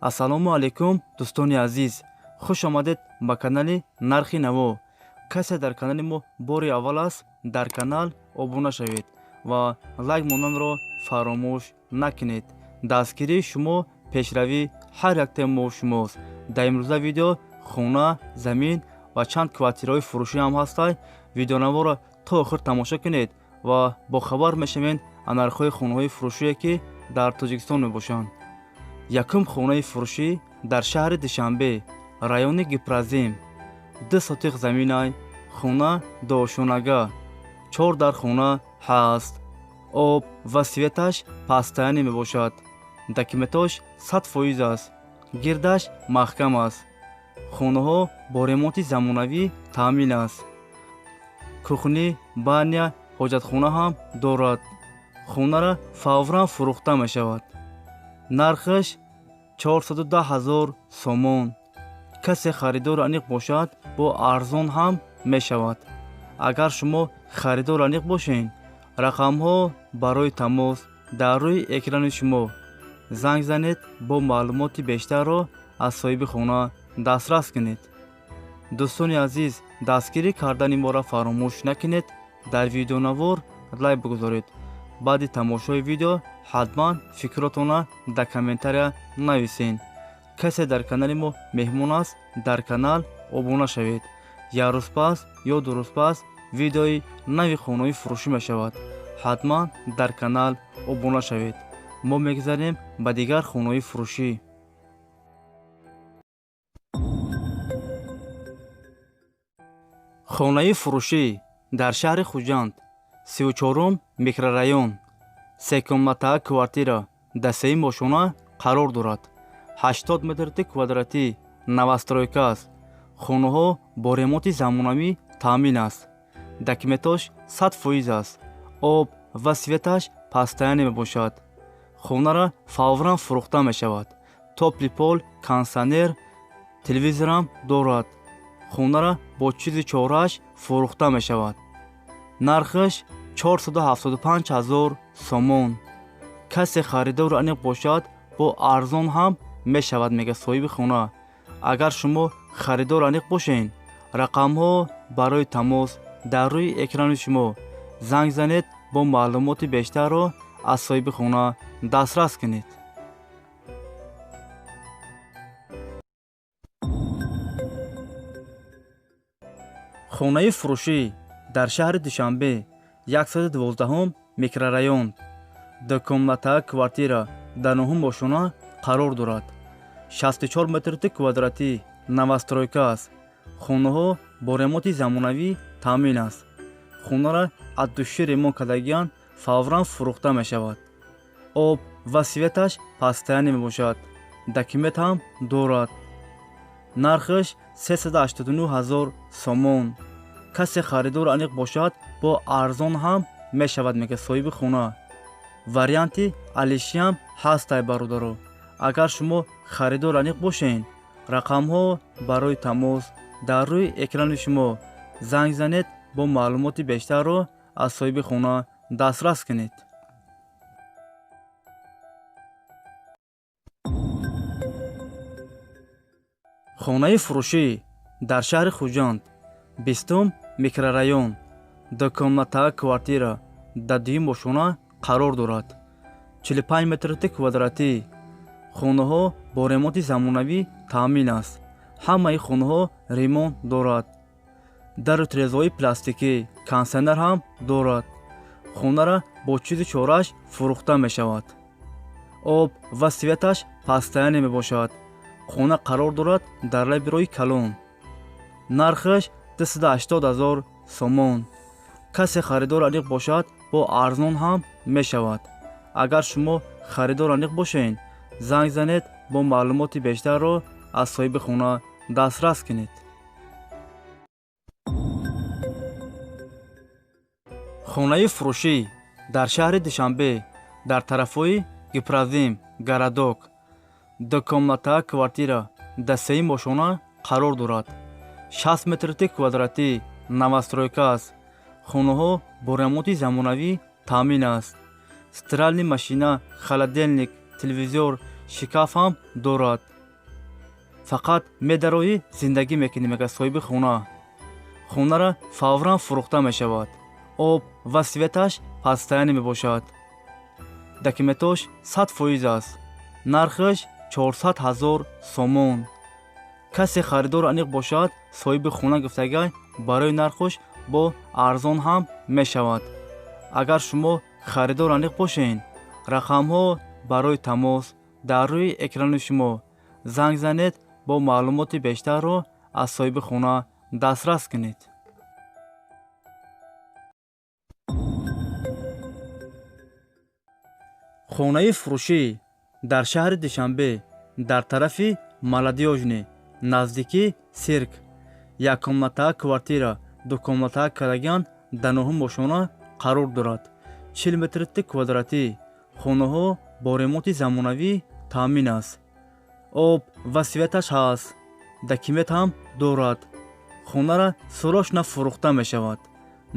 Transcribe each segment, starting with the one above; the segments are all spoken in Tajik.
Ассалому алайкум, дӯстони азиз, хуш омадед ба канали Нархи Наво. Касе дар канали мо бори аввал аст, дар канал обуна шавед ва лайк монданро фаромӯш накунед. Дастгирии шумо пешравии ҳар яктаи мо шумост. Дар имрӯза видео хона, замин ва чанд квартираҳои фурӯшӣ ҳам ҳастанд. Видеонаворо то охир тамошо кунед ва бохабар мешавед аз нархҳои хонаҳои фурӯшие, ки дар Тоҷикистон мебошанд. Якум хонаи фурӯшӣ дар шаҳри Душанбе, райони Гипрозем, 2 сотих заминай, хона дуошонага, чор дар хона ҳаст, об ва светаш постоянный мебошад, документош 100% аст, гирдаш маҳкам аст. Хонаҳо бо ремонти замонавӣ таъмин аст. Кухня, баня, ҳоҷатхона ҳам дорад. Хонара фавран фурӯхта мешавад. Нархаш 410 ҳазор сомон. Касе харидори аниқ бошад, бо арзон ҳам мешавад. Агар шумо харидори аниқ бошед, рақамҳо барои тамос дар рӯи экрани шумо, занг занед, бо маълумоти бештарро аз соҳиби хона дастрас кунед. Дӯстони азиз, дастгирӣ кардани моро фаромӯш накунед. Дар видеонавор лайк бигузоред. Баъди тамошои видео ҳатман фикротонро дар комментария нависед. Касе дар канали мо меҳмон аст, дар канал обуна шавед. Як рӯз пас ё 2 рӯз пас видеои нави хонаҳои фурӯшӣ мешавад. Ҳатман дар канал обуна шавед. Мо мегузарем ба дигар хонаҳои фурӯшӣ. Хонаи фурӯшӣ дар шаҳри Хуҷанд, 34-ум микрорайон, секомната квартира дар сеюм ошёна қарор дорад. 80 метри квадратӣ, новостройка аст. Хонаҳо бо ремонти замонавӣ таъмин аст. Документош 100% аст. Об ва светаш постоянный мебошад. Хонара фавран фурӯхта мешавад. Тёплый пол, кондитсионер, телевизорам дорад. Хонара бо чизи чорааш фурӯхта мешавад. Нархаш 475 ҳазор сомон. Касе харидори аниқ бошад, бо арзон ҳам мешавад, мега соҳиби хона. Агар шумо харидори аниқ бошед, рақамҳо барои тамос дар рӯи экрани шумо, занг занед, бо маълумоти бештарро аз соҳиби хона дастрас кунед. Хонаи фурӯшӣ дар шаҳри Душанбе, 112-ум микрорайон, дукомната квартира дар нуҳум ошёна қарор дорад. 64 метри квадратӣ, новостройка аст. Хонаҳо бо ремонти замонавӣ таъмин аст. Хонара аз души ремонт кардагианд, фавран фурӯхта мешавад. Об ва светаш постоянный мебошад. Документ ҳам дорад. Нархаш 389 ҳазор сомон. Касе харидори аниқ бошад, бо арзон ҳам мешавад, мега соҳиби хона. Варианти алишиам ҳастай, бародаро. Агар шумо харидори аниқ бошед, рақамҳо барои тамос дар рӯи экрани шумо, занг занед, бо маълумоти бештарро аз соҳиби хона дастрас кунед. Хонаи фурӯшӣ дар шаҳри Хуҷанд, 20-ум микрорайон, дукомната квартира дар дуюм ошёна қарор дорад. 45 метри квадратӣ. Хонаҳо бо ремонти замонавӣ таъмин аст. Ҳамаи хонаҳо ремонт дорад. Дару тирезаҳои пластикӣ, кондитсионер ҳам дорад. Хонара бо чизи чорааш фурӯхта мешавад. Об ва светаш постоянный мебошад. Хона қарор дорад дар лаби роҳи калон. Нархаш 280 ҳазор сомон. Касе харидори аниқ бошад, бо арзон ҳам мешавад. Агар шумо харидори аниқ бошед, занг занед, бо маълумоти бештарро аз соҳиби хона дастрас кунед. Хонаи фурӯшӣ дар шаҳри Душанбе, дар тарафҳои Гипрозем городок, дукомната квартира дар сеюм ошёна қарор дорад. 60 метри квадратӣ, новостройка аст. Хонаҳо бо ремонти замонавӣ таъмин аст. Стиральный машина, холодильник, телевизор, шкаф ҳам дорад. Фақат медароӣ, зиндагӣ мекунӣ, мега соҳиби хона. Хонара фавран фурӯхта мешавад. Об ва светаш постоянный мебошад. Документош 100% аст. Нархаш 400 ҳазор сомон. Касе харидор аниқ бошад, соҳиби хона гуфтагай, барои нархош бо арзон ҳам мешавад. Агар шумо харидор аниқ бошед, рақамҳо барои тамос дар рӯи экрани шумо, занг занед, бо маълумоти бештарро аз соҳиби хона дастрас кунед. Хонаи фурӯшӣ дар шаҳри Душанбе, дар тарафи Молодёжный, наздики сирк, яккомната квартира, дукомната караган дар нӯҳум ошёна қарор дорад. 40 метри квадратӣ. Хонаҳо бо ремонти замонавӣ таъмин аст. Об ва светаш ҳаст, документ ҳам дорад. Хонара срочно фурӯхта мешавад.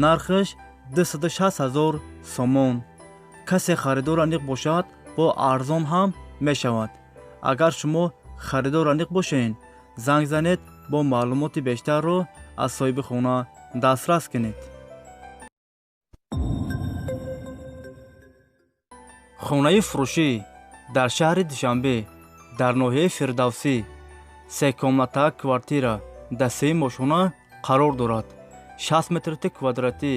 Нархаш 260 ҳазор сомон. Касе харидор аниқ бошад, бо арзон ҳам мешавад. Агар шумо харидор аниқ бошед, занг занед, бо маълумоти бештарро аз соҳиби хона дастрас кунед. Хонаи фурӯшӣ дар шаҳри Душанбе, дар ноҳияи Фирдавсӣ, секомната квартира дар сеюм ошёна қарор дорад. 60 метри квадратӣ,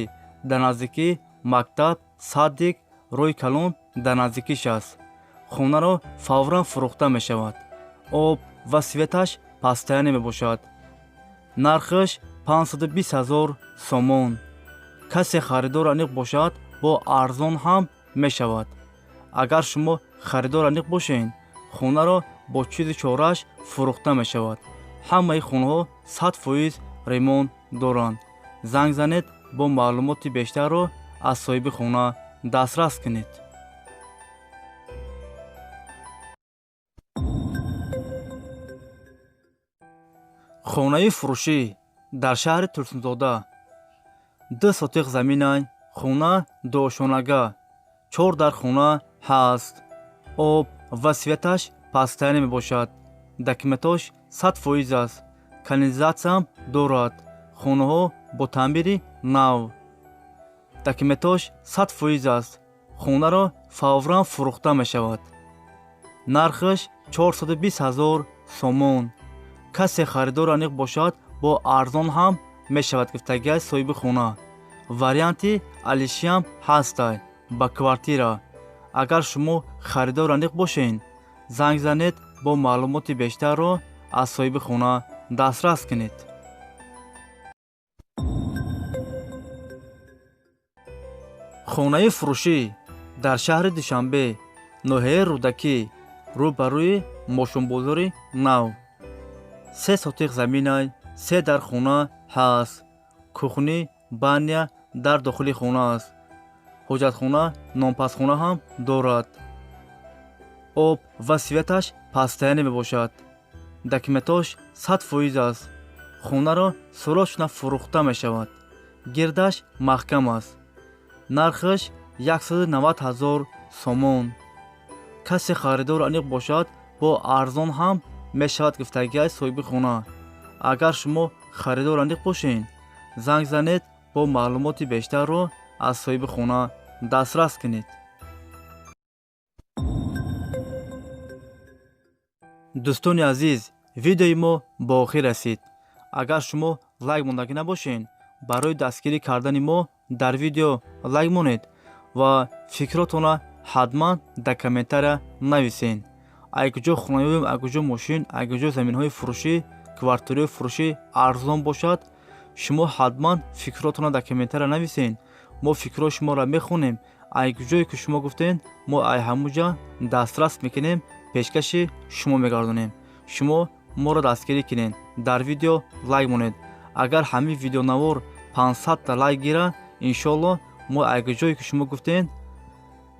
дар наздикии мактаб, садик, роҳи калон дар наздикиш аст. Хонаро фавран фурӯхта мешавад. Об ва светаш постоянный мебошад. Нархаш 520 ҳазор сомон. Касе харидор аниқ бошад, бо арзон ҳам мешавад. Агар шумо харидор аниқ бошед, хонаро бо чизи чорааш фурӯхта мешавад. Ҳамаи хонаҳо 100% ремонт доранд. Занг занед, бо маълумоти бештарро аз соҳиби хона дастрас кунед. Хонаи фурӯшӣ дар шаҳри Турсунзода, 2 сотиқ заминай, хона дуошонага, чор дар хона ҳаст. Об ва светаш постоянный мебошад. Документош 100% аст. Канализатсиям дорад. Хонаҳо бо таъмири нав. Документош 100% аст. Хонаро фавран фурӯхта мешавад. Нархаш 420 ҳазор сомон. Касе харидор аниқ бошад, бо арзон ҳам мешавад, гуфтагиаст соҳиби хона. Варианти алишиам ҳастай ба квартира. Агар шумо харидор аниқ бошед, занг занед, бо маълумоти бештарро аз соҳиби хона дастрас кунед. Хонаи фурӯшӣ дар шаҳри Душанбе, ноҳияи Рӯдакӣ, рӯ ба рӯи мошинбозори нав, 3 сотиқ заминай, се дар хона ҳаст. Кухни, баня дар дохили хона аст. Ҳоҷатхона, нонпазхона ҳам дорад. Об ва светаш постоянный мебошад. Документош 100% аст. Хонаро срочно фурӯхта мешавад. Гирдаш маҳкам аст. Нархаш 190 ҳазор сомон. Касе харидор аниқ бошад, бо арзон ҳам мешавад, гуфтагиаст соҳиби хона. Агар шумо харидор аниқ бошед, занг занед, бо маълумоти бештарро аз соҳиби хона дастрас кунед. Дӯстони азиз, видеои мо ба охир расид. Агар шумо лайк мондагӣ набошед, барои дастгирӣ кардани мо дар видео лайк монед ва фикротонро ҳатман дар комментария нависед. Ай куҷо хонаёем, ай куҷо мошин, ай куҷо заминҳои фурӯшӣ, квартираҳои фурӯшӣ арзон бошад, шумо ҳатман фикротонро дар комментария нависед. Мо фикрҳои шуморо мехонем. Ай куҷое ки шумо гуфтед, мо ай ҳамуҷа дастрас мекунем, пешкаши шумо мегардонем. Шумо моро дастгирӣ кунед, дар видео лайк монед. Агар ҳамин видеонавор 500та лайк гира, иншоалло, мо ай куҷое ки шумо гуфтед,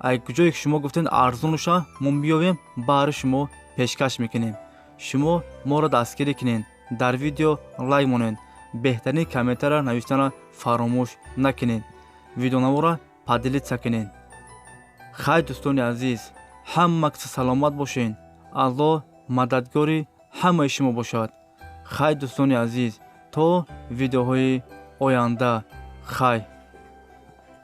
ай куҷое ки шумо гуфтед арзонуша мо меёвем, баҳри шумо пешкаш мекунем. Шумо моро дастгирӣ кунед, дар видео лайк монед, беҳтарин комментария навиштанро фаромӯш накунед, видеонавора поделиться кунед. Хайр, дӯстони азиз, ҳама каса саломат бошед. Аллоҳ мададгори ҳамаи шумо бошад. Хай, дӯстони азиз, то видеоҳои оянда, хай.